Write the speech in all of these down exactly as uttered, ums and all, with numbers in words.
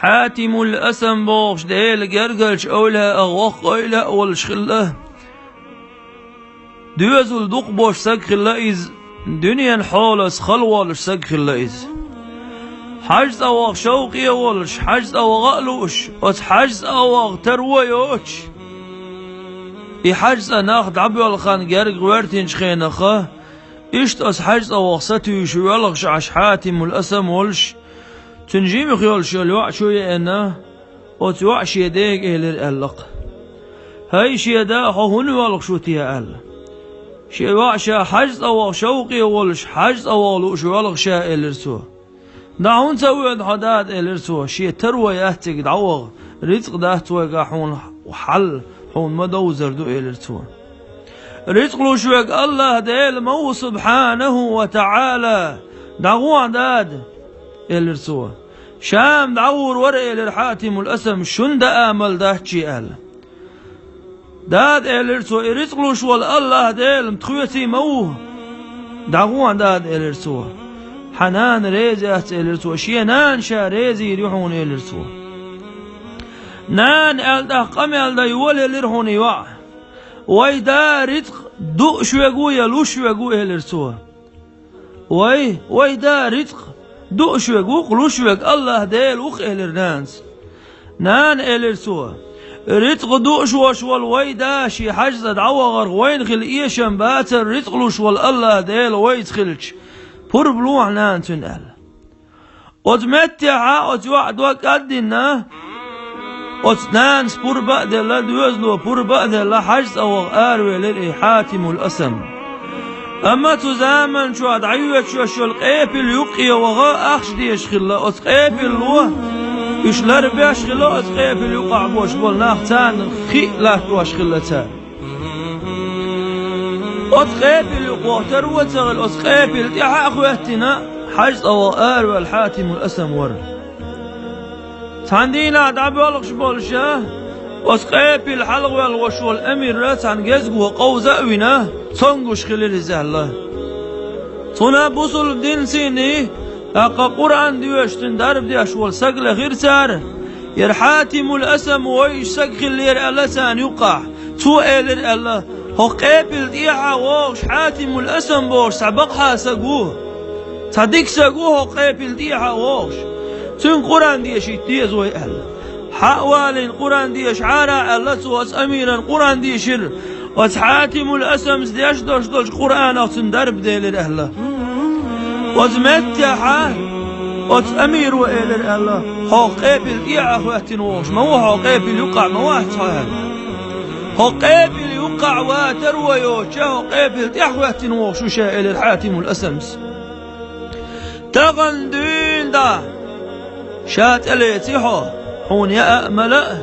Хьатимул Асам бохуш Делан гергарчу эвлаъ а воккха эвлаъ а волуш хилла. Доьзал дукха бош саг хилла иза, дуьненан хьолаца хала волуш саг хилла иза. Хьаьж цӀа ваха шовкъе а волуш, хьаьж цӀа ваха а лууш, оцу хьаьж цӀа ваха таро а йоцуш, и хьаьж цӀа нах дӀабоьлху хан герга гӀоьртинчу хенахха, иштта оцу хьаьж цӀа ваха сатуьйсуш воьлхуш Ӏаш Хьатимул Асам волуш, цуьнан жимах йолуш йолу йоӀ чу еана, оцу йоӀа шен дега элира аьлла-кх: «ХӀай, шен да, хьо хӀунда воьлхуш ву те?» – аьлла. Шен йоӀа ша хьаьж цӀа ваха шовкъе волуш, хьаьж цӀа ваха лууш воьлху ша, элира цо. «ДӀа хӀунда ца воьду хьо, дада?» – элира цо. «Шен таро яц цига дӀаваха, рицкъ дац вайгахь хьуна хьал, хьуна ма довзар ду», – элира цо. «Рицкъ луш верг АллахӀ Дела ма ву, субхьанаху ва таӀала. ДӀагӀо, дада», – элира цо. «Шам дӀагӀур вара», – элира Хьатимул Асам, – «шуна дан амал дац шен», – аьлла. «Дада, – элира цо, – и рицкъ луш волу АллахӀ Дела тхоьций ма ву. ДӀагӀо, дада», – элира цо. «Хьан нана реза яц», – элира цо. «Шен нана ша реза йийр ю хьуна», – элира цо. «Нана», – аьлла, тӀаккха къамел дан йолаелира хьуна йоӀа. «Вай да рицкъ дууш верг ву я луш верг ву?» – элира цо. «Вай, вай да рицкъ дууш верг ву-кх, луш верг АллахӀ Дела ву-кх», – элира нанас. «Нана, – элира цо, – рицкъ дууш вош волу вай да шен хьаьж цӀа дӀавахарх вайна хила эшам бацара, рицкъ луш волу АллахӀ Дела вайца хилча. Пурба лохьа, нана, цуьнан», – аьлла. Оцу меттехьа оцу йоӀа дог кӀаддина, оцу нанас пурба а делла, доьзало пурба а делла, хьаьж цӀа ваха аравелира и Хьатимул Асам. Амма цу заманчохь дӀайоьдуш йолу къепил юккъе ваха ахча дезаш хилла. Оцу къепилло уьш ларбеш хилла, оцу къепил юкъахь болуш болу нах, царна хи а латтош хилла цара. Оцу къепил юкъа вахтар ву ца хилла, оцу къепил тӀаьхьа а хӀоьттина, хьаьж цӀа ваха араваьлла Хьатимул Асам вара. Цхьана дийнахь дӀабоьлхуш болуша, оцу къепил хьалхаваьлла вош волу амира цхьана гезго къовза а вина, цомгуш хилира иза аьлла. Цунах бусулба дин сийний, тӀаккха Къуръан доьшуш цуьнан дарба деш волу саг лехира цара, яра Хьатимул Асам вевзаш саг хиллера аьлла царна юккъахь. Цо элира аьлла: «ХӀокху къепил тӀехьа вогӀуш Хьатимул Асам бохуш цхьа бакъахьа саг ву. Цхьа дика саг ву хӀокху къепил тӀехьа вогӀуш. Цуьнга Къуръан дешийта деза вай», – аьлла. Хьа а валийна Къуръан дешахьара аьлла цо, оцу амиран Къуръан дийшира. Оцу Хьатимул Асамс деш долуш долчу Къуръанах цуьнан дарба делира аьлла. Оцу меттехьа оцу амиро элира аьлла: «ХӀокху къепил тӀехьа хӀоьттина вогӀуш ма ву, хӀокху къепил юккъахь ма вац хьо», – аьлла. «ХӀокху къепил юккъахь ватар вай йоцча, хӀокху къепил тӀехьа хӀоьттина вогӀуш ву ша», – элира Хьатимул Асамс. «Тахана дуьйна дӀа ша тӀелеци хьо, хьуна яа а, мала а,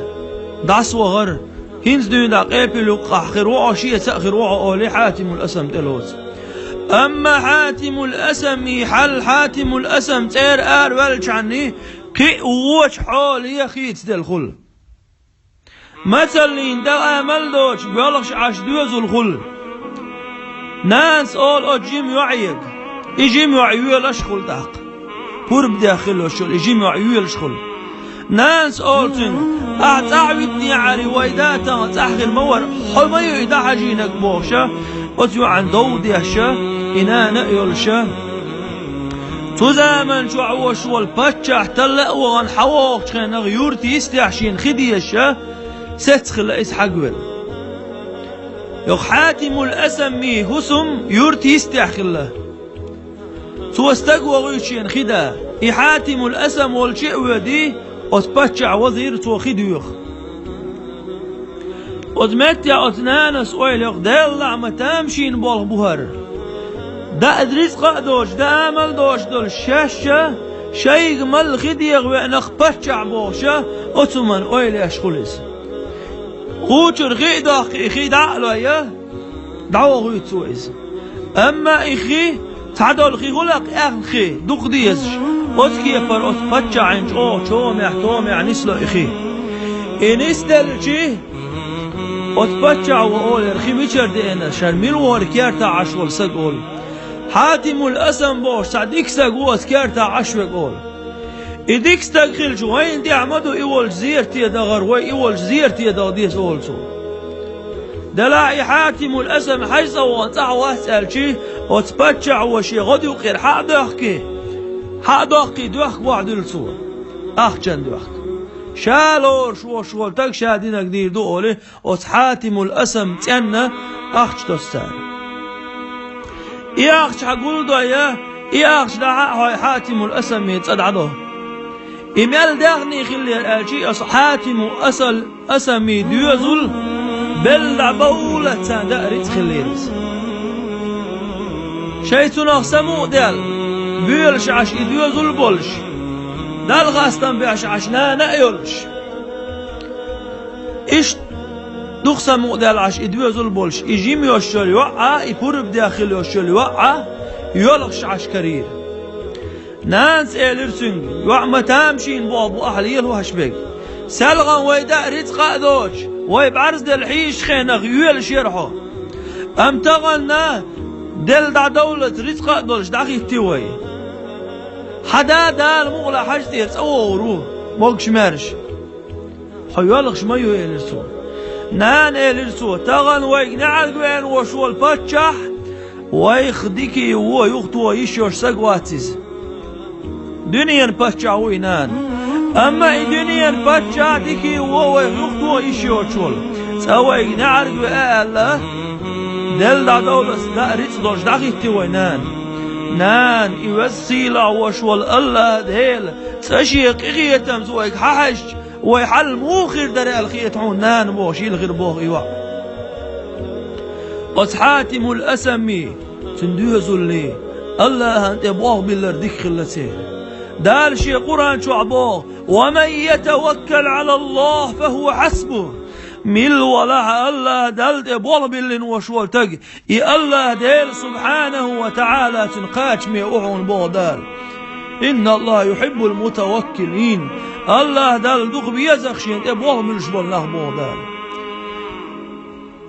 дӀасавахара. ХӀинца дуьйна дӀа къепил юккъахь хир ву хьо, шеца а хир ву хьо», – олий Хьатимул Асам тӀелоцу. Амма Хьатимул Асамий хьал, Хьатимул Асам цӀера араваьллачхьанний, кхин а вочу хьоле хийцаделла хуьлу. Мацаллин дан амал доцуш боьлхуш Ӏаш доьзал хуьлу. Нанас олу оцу жима йоӀега: «И жима йоӀ йоьлуш хуьлу тӀаккха. Пурба дехна хилла йолуш йолу и жима йоӀ йоьлуш хуьлу». Нанас олу цуьнга: «Ахьа цӀахь витинехьара, вай да тахана цӀахь хир ма вара, хьо ма ю и дӀахьажийнарг», – бохуша, оцу йоӀана дов деша, и нана а йолуша. Цу заманчохь вош волу паччахь талла а вахана, хьавогӀучу хенахь юрта йистехь шена хи дезаша, сецна хилла иза хьагвелла. Йокху Хьатимул Асамий хӀусам юрта йистехь хилла. Цо стаг вохуьйту шена хи да. И Хьатимул Асам волчу а воьдий, оцу паччахь вазийра цо хи доьху. Оцу меттехь оцу нанас ойла йо: «Деллахь, ма тамашийна болх бу хӀара. Даа рицкъа а доцуш, даа амал а доцуш долуш, шаьшша шайга малла хи деха веана-кх паччахь», – бохуша, оцу хӀуманна ойла еш хуьлу иза. Кхучуьра хи а доккхий, и хи дӀа а лой, дӀавохуьйту цо иза. Амма и хи, цхьадолу хи хуьлу-кх аьхна хи, дукха дезаш, оцу кепара оцу паччахьна чӀогӀа чомехь-томехь нисло и хи. И нисделчи, оцу паччахьо олу: «Хи мичара деана, шара мила ву хӀара кертахь Ӏаш волу саг?» – олу. «Хьатимул Асам бохуш цхьа дика саг ву оцу кертахь Ӏаш верг», – олу. И дика стаг хилча, вайна тӀехь ма ду и волчу зерате дахар, вай и волчу зерате даха деза олу цо. Делахь и Хьатимул Асам хьаьжцӀа вахана цӀахь вац аьлчи, оцу паччахьо шен гӀодаюкъера хьа а доьхкий, хьа а доккхий доьхка вахьа дуьллу цо. Ахчан доьхка. Ша лоруш волуш волу стаг ша динарг дийр ду олий, оцу Хьатимул Асам цӀенна ахча тосу цара. И ахча хьан гулдой, и ахча дӀахьа а хьой Хьатимул Асаме цӀа дӀадо. И мел дегӀний хиллера аьлчи, оцу Хьатиму Асал, Асамий доьзал белла дӀабовллалц царна даа рицкъ хиллера иза. Шайн цунах самукъадаьлла, боьлуш Ӏаш и доьзал болуш, Далла хастам беш Ӏаш нана а йолуш. Иштта дукха самукъадаьлла Ӏаш и доьзал болуш, и жима йолуш йолу йоӀ а, и пурба дехна хилла йолуш йолу йоӀ а, йоьлхуш Ӏаш карийра. Нанас элира цуьнга: «ЙоӀ, ма тамашийна болх бу ахь лелош берг. СелгӀан вай даа рицкъа а доцуш, вай бӀаьрзделла хьийзачу хенахь йоьлуш яра хьо. Амма тахана делла дӀадовллалц рицкъа а долуш дӀахӀиттий вай. Хьан да Дала мукъ лахь хьаьжцӀера цӀа вогӀур ву, могуш-маьрша. Хьо йоьлхуш ма ю», — элира цо. «Нана, — элира цо, — тахана вайга неӀарга веана волуш волу паччахь вайх дикий вон юхатоха йиш йолуш стаг вац иза. Дуьненан паччахь ву и, нана. Амма и дуьненан паччахь дикий вон вайх юхатоха йиш йоцуш волу. Цкъа вайга неӀарга веа аьлла, делла дӀадовллалц даа рицкъа долуш дӀахӀиттий вай, нана. Нана, и веза-сийлахь волуш волу АллахӀ Дела цкъа шен къинхетамца вайга хьахьаьжча, вайн хьал муха хир дара аьлла хета хьуна, нана», — бохуш йилхира боху и йоӀ. Оцу Хьатимул Асамий, цуьнан доьзаллий АллахӀана тӀе болх биллар дика хилла церан. Дала шен Къуръан чохь боху: «Ва ман ятаваккал Ӏала АллахӀ, фа хӀува хьасбух». Милла валахь а АллахӀ Далла тӀе болх биллина волуш волу стаг, и АллахӀ Дела субхьанаху ва таӀала цуьнан кхачаме ву хьуна, боху Дала. «Инна АллахӀа юхьиббул мутаваккилин». АллахӀ Далла дукха беза шена тӀе болх буьллуш болу нах, боху Дала.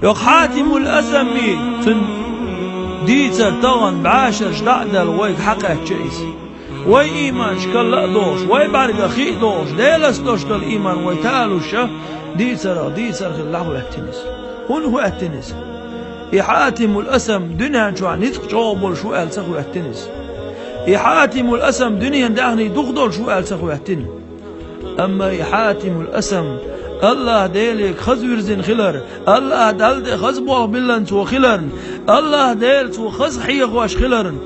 Йоккха Хьатимул Асамий, цуьнан дийцар тахана бӀешарш дӀа а даьлла вайга хьакхаьчча иза. Вай ийманаш карла а дохуш, вай бӀаьргах хи а дохуш, Делаца долуш долу ийман вай талуш а, дийцарах дийцар хилла дӀахӀоьттина иза. ХӀунда хӀоьттина иза? И Хьатимул Асам дуьнен чохь ницкъ чӀогӀа болуш ву аьлла ца хӀоьттина иза. И Хьатимул Асам дуьненан даьхний дукха долуш ву аьлла ца хӀоьттина. Амма и Хьатимул Асам АллахӀ Деле хаза вирзина хилар, АллахӀ Далла тӀе хаза болх биллина цо хиларна, АллахӀ Дела цо хаза хьехош хиларна,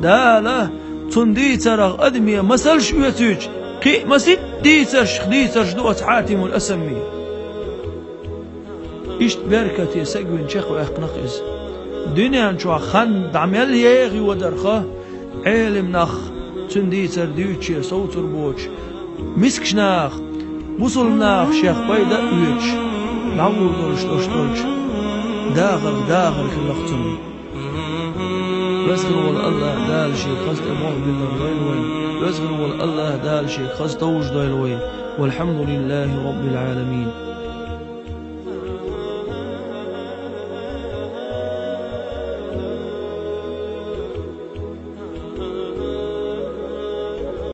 Дала цунна дийцарах адаме масалш оьцуьйтуш, кхин а масийтта дийцаршах дийцарш ду оцу Хьатимул Асамий. Иштта беркате сагвина чекхваьккхина-кх иза. Дуьнен чохь хан дӀа мел еха йодарх, Ӏелам нах цуьнан дийцар дуьйцучера совцур боцуш, мискачу наха, бусулба наха шех пайда а оьцуш, дӀагӀур долуш долуш долчу дахарх дахар хилла-кх цунна. Веза хир волу АллахӀ Дала шега хаза тӀе болх биллар дойла вайн. Веза хир волу АллахӀ Дала шега хаза товжа дойла вайн. Валхьамдулиллахи Роббил Ӏаламин.